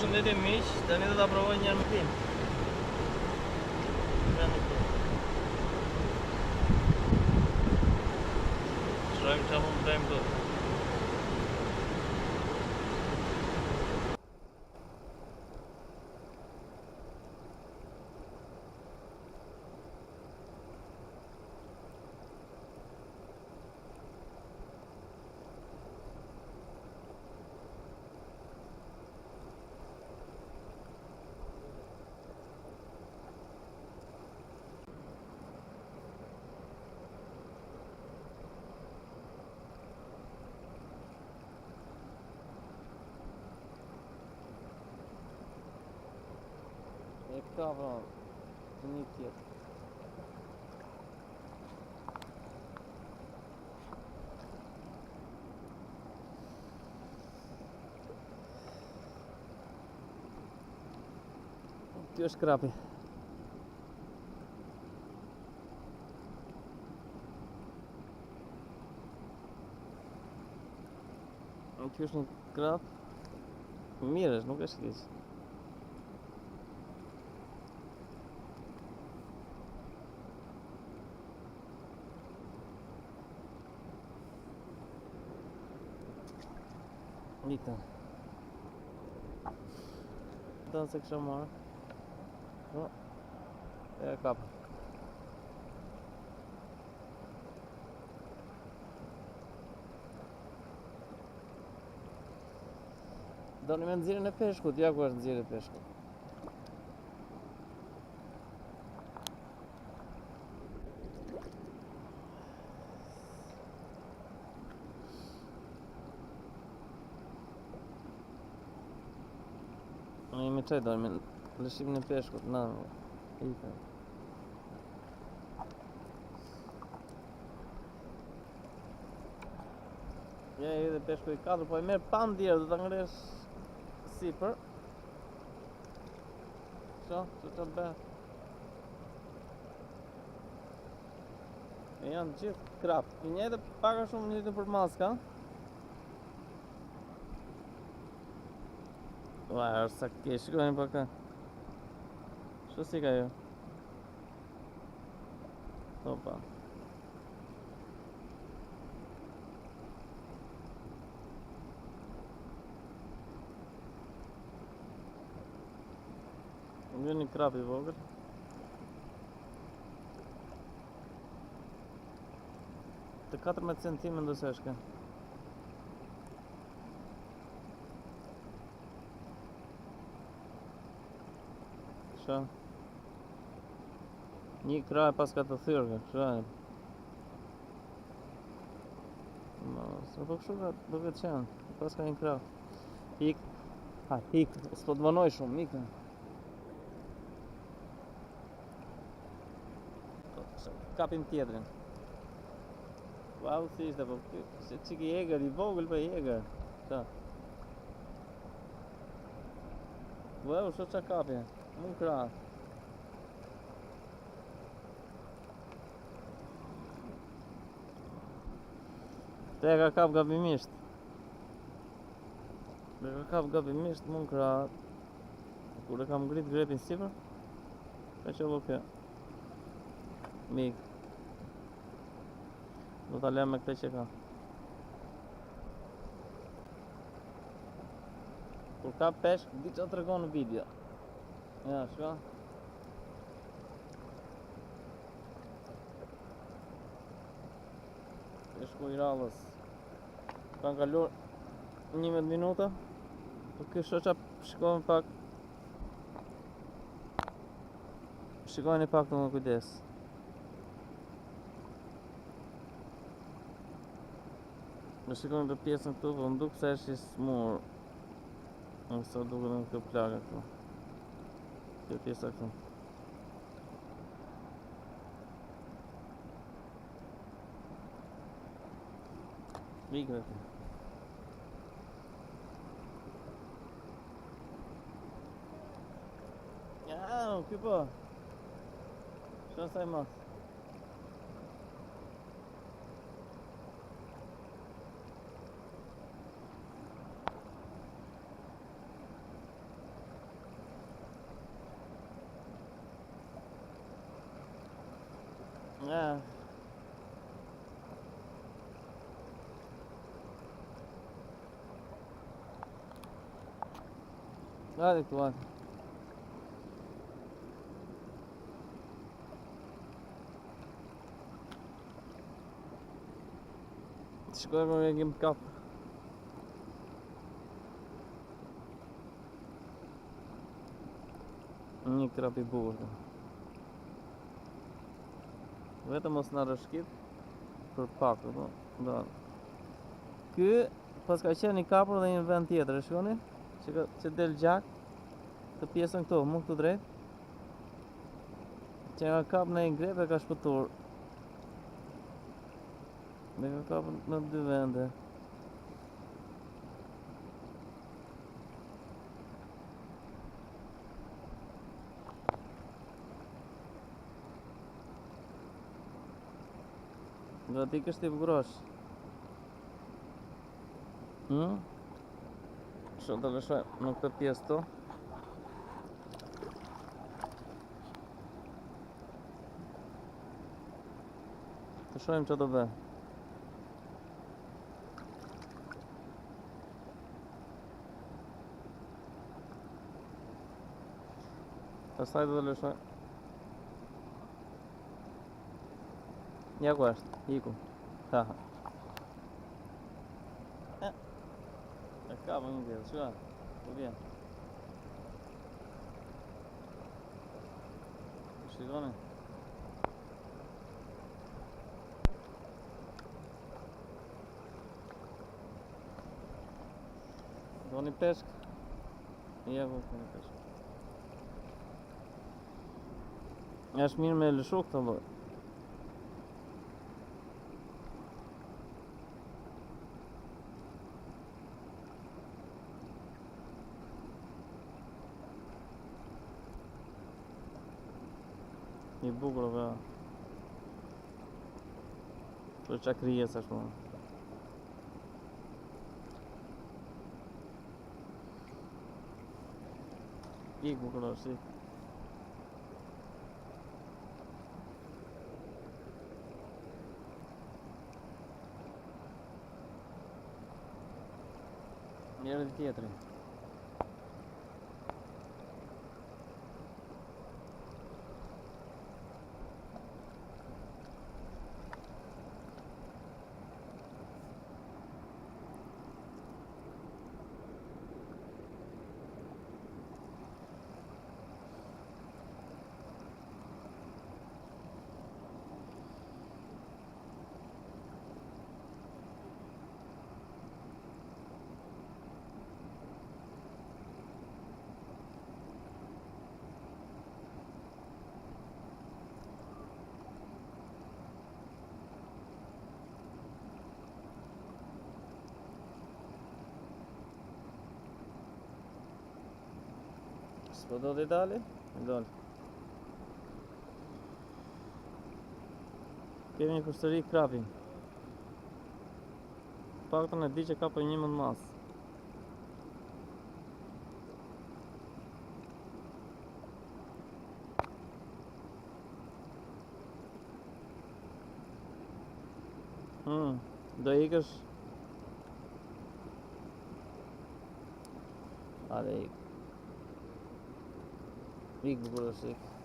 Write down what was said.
Përshëndetje miq, tani do ta provoj një herë me tim. Vendi këtu. Shohim çfarë mund të bëjmë këtu. E ka vënë një tjetër. Ky është krapi. Ky është një krap. Mirë është, nuk është keq. Ikën. Do se kësha marrë. Po. E kap. Doni me nxjerrjen e peshkut, ja ku është nxjerrja e peshkut. Ne jemi të dojmë lëshimin e peshkut, na, ikën. Ja, edhe peshku i katër, po e merr pa ndjerë, do ta ngresh sipër. Ço, ço të bëhet? E janë gjithë krap. I njëjtë pak a shumë njëjtë përmasë ka. Ua, është sa ke, shikojmë pak. Shë si ka jo? Opa. Vjen një krap i vogël. Të 14 cm mendoj se është kjo. Kështu. Një krah e paska të thyrë, kështu e. Mos, po kështu ka duket qenë, paska një krah. Ik. Ha, ik, s'po të vonoj shumë, ik. Po, kapim tjetrin. Wow, si ishte, po, si çik i egër, i vogël, po i egër. Ça? Wow, shoh ça kapi, mu krah. Te e ka kap gabimisht. E ka kap gabimisht mu krah. Kur e kam ngrit grepin sipër, ka qëllu kjo. Mik. Do ta lëm me këtë që ka. Kur ka peshk, di që tregon në video. Ja, shko. Peshku i radhës. Kanë kaluar 11 minuta. Po kjo shoqa shikojmë pak. Shikojeni pak të më kujdes. Në shikojmë për pjesën këtu, po më duk se është i smur. Në sa duket në kjo plaga këtu. Kjo pjesa këtu. Ikë dhe Ja, ky po. Shë sa i madh. Ja. Hajde këtu, hajde. Shkojmë me kemi kap. Një krap i bukur. Vetëm mos na rrëshkit për pak, po. Do. Ky paska qenë i kapur dhe një vend tjetër, e shikoni? Që ka, që del gjak të pjesën këtu, mu këtu drejt. Që ka kap në një grep e ka shpëtur. Dhe ka kap në dy vende. Do ti kështë i bukurosh. Hmm? Kështu të lëshoj në këtë pjesë këtu. Të shohim që do bëj. Pastaj do të lëshoj. Ja ku është, iku. Ha ha. E ka më një tjetër, shka? Po vjen. Shikoni. Doni peshk? Ja ku keni peshk. Është mirë me lëshu këtë lloj. I bukur dhe Për ça krijesë është më Ik bukur është, ik. Njëri dhe tjetri. S'po do t'i dali? Doli. Kemi përsëri krapin. Paktën e di që ka për një mund masë. Hmm, do ikësh? Hajde ik. Ik bukur është ik.